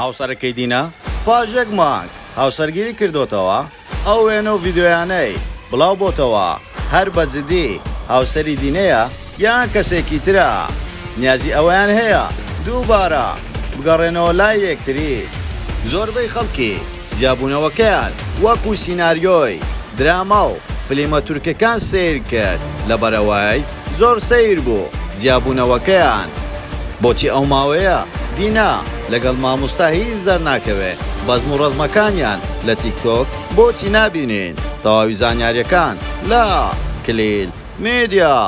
هاوسەرەکەی دینا پاش یەک مانگ هاوسەرگیری کردۆتەوە، ئەو وێنە و ڤیدیۆیانەی بڵاو بۆتەوە هەر بە جدی هاوسەری دینەیە یان کەسێکی ترە؟ نیازی ئەوەیان هەیە دووبارە بگەڕێنەوە لای یەکتری؟ زۆربەی خەڵکی جیابوونەوەکەیان وەکو سیناریۆی دراما و فلیمە تورکەکان سەیر کرد لەبەرئەوەی زۆر سەیر بوو جیابوونەوەکەیان. بۆچی ئەو ماوەیە دینا لەگەڵ ماموستا هیچ دەرناکەوێ بەزم و ڕەزمەکانیان لە تیک تۆک بۆچی نابینین تەواوی زانیاریەکان لە کلیل میدیا.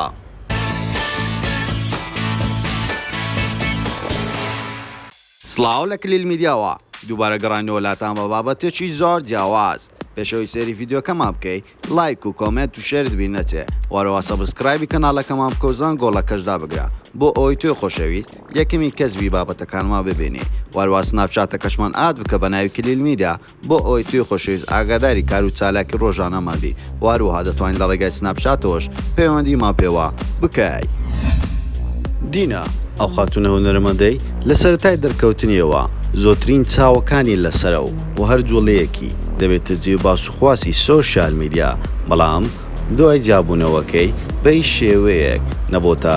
سڵاو لە کلیل میدیاوە دووبارە گەڕاینەوە لاتان بە بابەتێکی زۆر جیاواز پێش ئەوەی سەیری ڤیدیۆکەمان بکەی لایک و comment و share ت بیر نەچێ وەرەوە subscribe ی کەناڵەکەمان بکە و زەنگۆڵەکەش دابگرە بۆ ئەوەی تۆی خۆشەویست یەکەمین کەس بی بابەتەکانمان ببینی وەروا سناپچاتەکەشمان add بکە بە ناوی کلیل میدیا بۆ ئەوەی تۆی خۆشەویست ئاگاداری کار و چالاکی ڕۆژانەمان بی و هەروەها دەتوانی لە ڕێگای سناپچاتەوەش پەیوەندیمان پێوە بکەی. دینا، ئەو خاتوونە هونەرمەندەی لە سەرەتای دەرکەوتنیەوە زۆرترین چاوەکانی لەسەرە و هەر جوڵەیەکی دەبێتە جێی باس و خواسی سۆشیال میدیا، بەڵام دوای جیابوونەوەکەی بە هیچ شێوەیەک نەبۆتە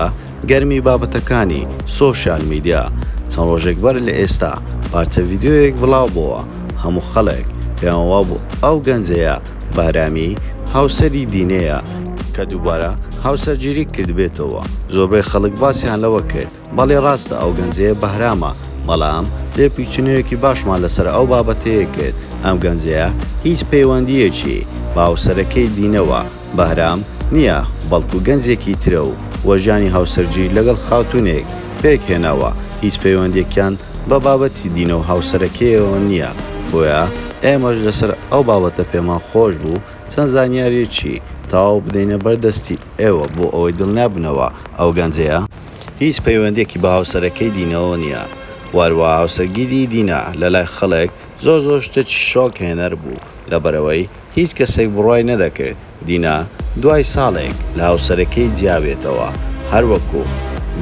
گەرمی بابەتەکانی سۆشیال میدیا، چەند ڕۆژێک بەر لە ئێستا پارچە ڤیدیۆیەک بڵاوبۆوە هەموو خەڵک پێیان وابوو ئەو گەنجەیە بەهرامی هاوسەری دینەیە کە دووبارە هاوسەرگیری کردبێتەوە، زۆربەی خەڵک باسیان لەوە کرد بەڵێ ڕاستە ئەو گەنجەیە بەهرامە، بەڵام لێپیچنەوەیەکی باشمان لەسەر ئەو بابەتەیە کرد، ئەم گەنجەیە هیچ پەیوەندییەکی بە هاوسەرەکەی دینەوە، بەهرام، نییە، بەڵکو گەنجێکی ترە و وە ژیانی هاوسەرگیری لەگەڵ خاتوونێک پێکهێناوە، هیچ پەیوەندییەکیان بە بابەتی دینە و هاوسەرەکەیەوە نییە، بۆیە ئێمەش لەسەر ئەو بابەتە پێمان خۆش بوو چەند زانیارییەکی تەواو بدەینە بەر دەستی ئێوە بۆ ئەوەی دڵنیابنەوە ئەو گەنجەیە هیچ پەیوەندیەکی بە هاوسەرەکەی دینەوە نیە وەهەروەها هاوسەرگیری دینا لەلای خەڵک زۆر زۆر شتێکی شۆک هێنەر بوو لەبەرئەوەی هیچ کەسێک بڕوای نەدەکرد دینا دوای ساڵێک لە هاوسەرەکەی جیابێتەوە هەروەکو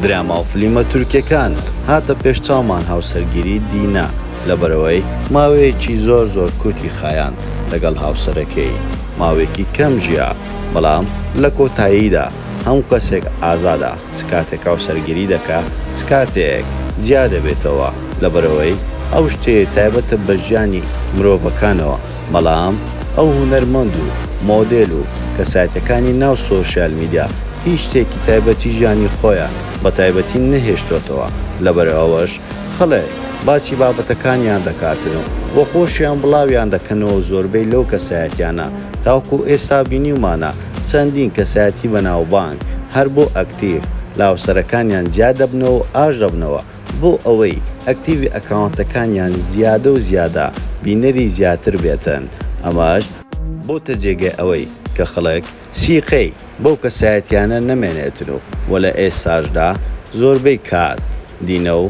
دراما و فلیمە تورکیەکان هاتە پێش چاومان هاوسەرگیری دینا لەبەرئەوەی ماوەیەکی زۆر زۆر کورتی خایاند لەگەڵ هاوسەرەکەی ماوەیەکی کەم ژیا بەڵام لە کۆتاییدا هەموو کەسێک ئازادە چ کاتێک هاوسەرگیری دەکا چ کاتێک جیا دەبێتەوە لەبەرئەوەی ئەو شتەیە تایبەتە بە ژیانی مرۆڤەکانەوە بەڵام ئەو هونەرمەند و مۆدێل و کەسایەتیەکانی ناو سۆشیال میدیا هیچ شتێکی تایبەتی ژیانی خۆیان بە تایبەتی نەهێشتۆتەوە لەبەرئەوەش خەڵک باسی بابەتەکانیان دەکاتن و وە خۆشیان بڵاویان دەکەنەوە زۆربەی لەو کەسایەتیانە تاوەکو ئێستا بینیومانە چەندین کەسایەتی بەناوبانگ هەر بۆ active لە هاوسەرەکانیان جیا دەبنەوە و ئاش دەبنەوە بۆ ئەوەی active ی account ەکانیان زیادە و زیادە بینەری زیاتر بێتن ئەمەش بۆتە جێگەی ئەوەی کە خەڵک سیقەی بەو کەسایەتیانە نەمێنێتن و وە لە ئێستاشدا زۆربەی کات دینە و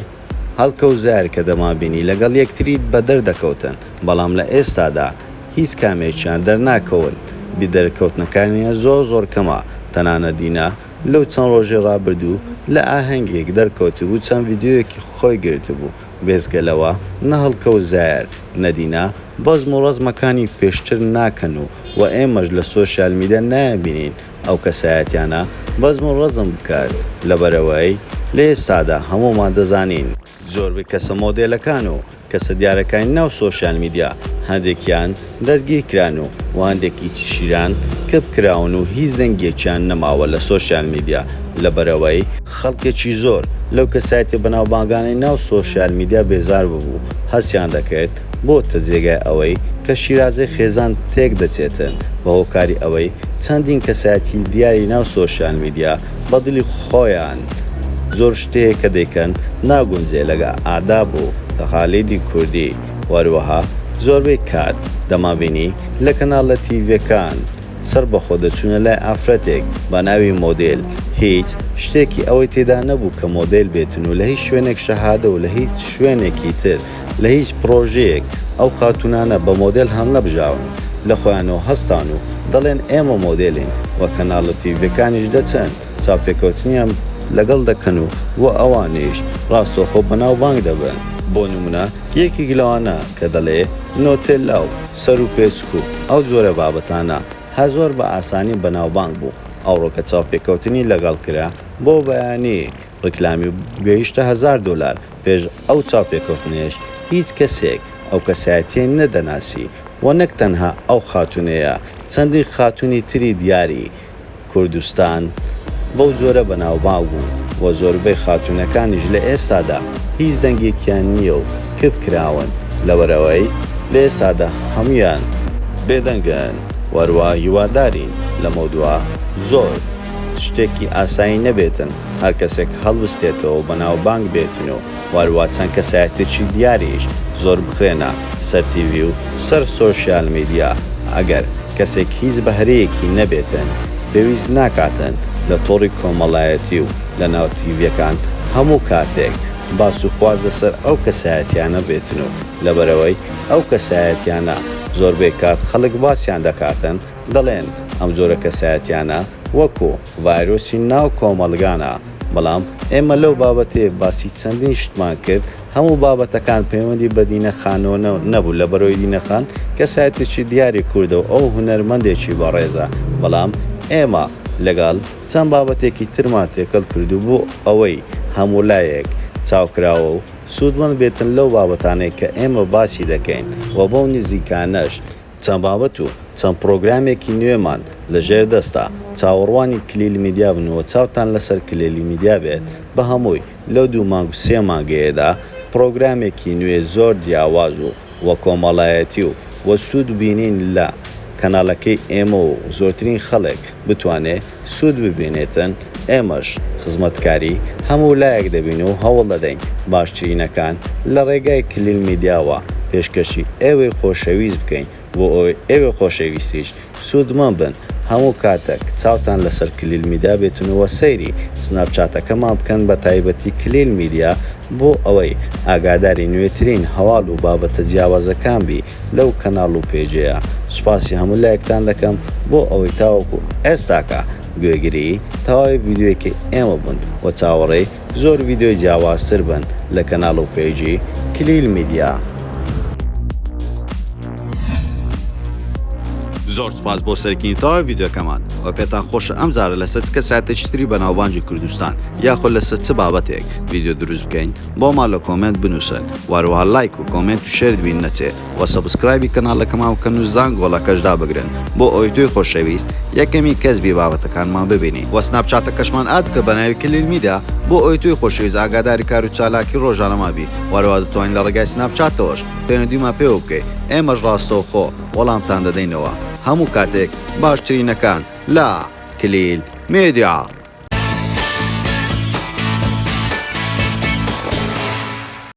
هەڵکە و زار کە دەمانبینی لەگەڵ یەکتری بەدەر دەکەوتن بەڵام لە ئێستادا هیچ کامێکیان دەرناکەون دەرکەوتنەکانیان زۆر زۆر کەمە تەنانەت دینا لەو چەند ڕۆژەی ڕابردوو لە ئاهەنگێک دەرکەوتبوو چەند ڤیدیۆیەکی خۆی گرتبوو بێجگە لەوە نە هەڵکە و زار نە دینا بەزم و ڕەزمەکانی پێشتر ناکەن و وە ئێمەش لە سۆشیال میدیا نایانبینین ئەو کەسایەتیانە بەزم و ڕەزم بکات لەبەرئەوەی لە ئێستادا هەموومان دەزانین زۆربەی کەسە مۆدێلەکان و کەسە دیارەکانی ناو سۆشیال میدیا هەندێکیان دەستگیرکران و و هەندێکیشیان کپ کراون و هیچ دەنگێکیان نەماوە لە سۆشیال میدیا لەبەرئەوەی خەڵکێکی زۆر لەو کەسایەتیە بەناوبانگانەی ناو سۆشیال میدیا بێزار ببوو هەستیان دەکرد بۆتە جێگای ئەوەی کە شیرازەی خێزان تێک دەچێتن بە هۆکاری ئەوەی چەندین کەسایەتی دیاری ناو سۆشیال میدیا بە دڵی خۆیان زۆر شتێ کە دەیکەن ناگونجێ لەگە ئاداب و تەقالیدی کوردی و هەروەها زۆربەی کات دەمانبینی لە کەناڵە تیڤیەکان سەربەخۆ دەچوونە لای ئافرەتێک بە ناوی مۆدێل هیچ شتێکی ئەوەی تێدا نەبوو کە مۆدێل بێتن و لە هیچ شوێنێک شەهادە و لە هیچ شوێنێکی تر لە هیچ پڕۆژەیەک ئەو خاتوونانە بە مۆدێل هەڵنەبژاون لە خۆیانەوە هەستان و دەڵێن ئێمە مۆدێلین و کەناڵە تیڤیەکانیش دەچن چاوپێکەوتنیان لەگەڵ دەکەن و و ئەوانیش ڕاستەوخۆ بەناوبانگ دەبن. بۆ نمونە یەکێک لەوانە کە دەڵێ نۆتێلا و سەروپێچک و ئەو جۆرە بابەتانە هەر زۆر بە ئاسانی بەناوبانگ بوو، ئەوڕۆ کە چاوپێکەوتنی لەگەڵ کرا بۆ بەیانی ڕیکلامی گەیشتە هەزار دۆلار، پێش ئەو چاوپێکەوتنەیش هیچ کەسێک ئەو کەسایەتیەی نەدەناسی و نەک تەنها ئەو خاتونەیە چەندین خاتونی تری دیاری کوردستان بەو جۆرە بەناوبانگ بوون و زۆربەی خاتوونەکانیش لە ئێستادا هیچ دەنگێکیان نییە و کپ کراون لەبەرئەوەی لە ئێستادا هەموویان بێدەنگن و هەروا هیوادارین لەمەودوا زۆر شتێکی ئاسایی نەبێتن هەر کەسێک هەڵبستێتەوە و بەناوبانگ بێتن و هەروا چەند کەسایەتێکی دیاریش زۆر بخرێنە سەر تیڤی و سەر سۆشیال میدیا ئەگەر کەسێک هیچ بەهرەیەکی نەبێتن پێویست ناکاتن لە تۆڕی کۆمەڵایەتی و لە ناو تیڤیەکان هەموو کاتێک باس و خواس لەسەر ئەو کەسایەتیانە بێتن و لەبەرئەوەی ئەو کەسایەتیانە زۆربەی کات خەڵک باسیان دەکاتن دەڵێن ئەم جۆرە کەسایەتیانە وەکو ڤایرۆسی ناو کۆمەڵگانە بەڵام ئێمە لەو بابەتەیە باسی چەندین شتمان کرد هەموو بابەتەکان پەیوەندی بە دینە خانەوە نەبوو لەبەرئەوەی دینە خان کەسایەتێکی دیاری کوردە و ئەو هونەرمەندێکی بەڕێزە بەڵام ئێمە لەگەڵ چەند بابەتێکی ترمان تێکەڵ کرد و بۆ ئەوەی هەموو لایەک چاوکراوە و سوودمەند بێتن لەو بابەتانەی کە ئێمە باسی دەکەین و بەو نزیکانەش چەند بابەت و چەند پڕۆگرامێکی نوێمان لە ژێر دەستە، چاوەڕوانی کلیل میدیا بن و چاوتان لەسەر کلیلی میدیا بێت، بە هەمووی لەو دوو مانگ و سێ مانگەیەدا پڕۆگرامێکی نوێ زۆر جیاواز و و کۆمەڵایەتی و و سوود بینین لە کەناڵەکەی ئێمە و زۆرترین خەڵک بتوانێ سوود ببینێتن، ئێمەش خزمەتکاری هەموو لایەک دەبین و هەوڵ دەدەین باشترینەکان لە ڕێگای کلیل میدیاوە پێشکەشی ئێوەی خۆشەویست بکەین بۆ ئەوەی ئێوەی خۆشەویستیش سوودمەند بن هەموو کاتەک چاوتان لەسەر کلیل میدیا بێتن و سەیری سناپچاتەکەمان بکەن بە تایبەتی کلیل میدیا بۆ ئەوەی ئاگاداری نوێترین هەواڵ و بابەتە جیاوازەکان بی لەو کەناڵ و پەیجەیە سوپاسی هەموو لایەکتان دەکەم بۆ ئەوەی تاوەکو ئێستاکە گوێگری تەواوی ڤیدیۆیەکەی ئێمە بوون و چاوەڕێی زۆر ڤیدیۆی جیاوازتر بن لە کەناڵ و پەیجی کلیل میدیا. زۆر سوپاس بۆ سەرکردنی تەواوی ڤیدیۆکەمان وە پێتان خۆشە ئەم جارە لەسەر چ کەسایەتێکی تری بەناوبانگی کوردستان یاخود لەسەر چ بابەتێک ڤیدیۆ دروست بکەین بۆمان لە comment بنوسن وەهەروەها لایک و comment و share ت بیر نەچێ وە subscribe ی کەناڵەکەمان بکەن و زانگۆڵەکەش دابگرن بۆ ئەوەی تۆی خۆشەویست یەکەمین کەس بی بابەتەکانمان ببینی وە سناپچاتەکەشمان add بکە بەناوی کلیل میدیا بۆ ئەوەی تۆی خۆشەویست ئاگاداری کارو چالاکی ڕۆژانەمان بی وەهەروەها دەتوانی لە ڕێگای سناپچاتەوەش پەیوەندیمان پێوە بکەی ئێمەش ڕاستەوخۆ وەڵامتان دەدەینەوە هەموو کاتێک باشترینەکان لە کلیل میدیا.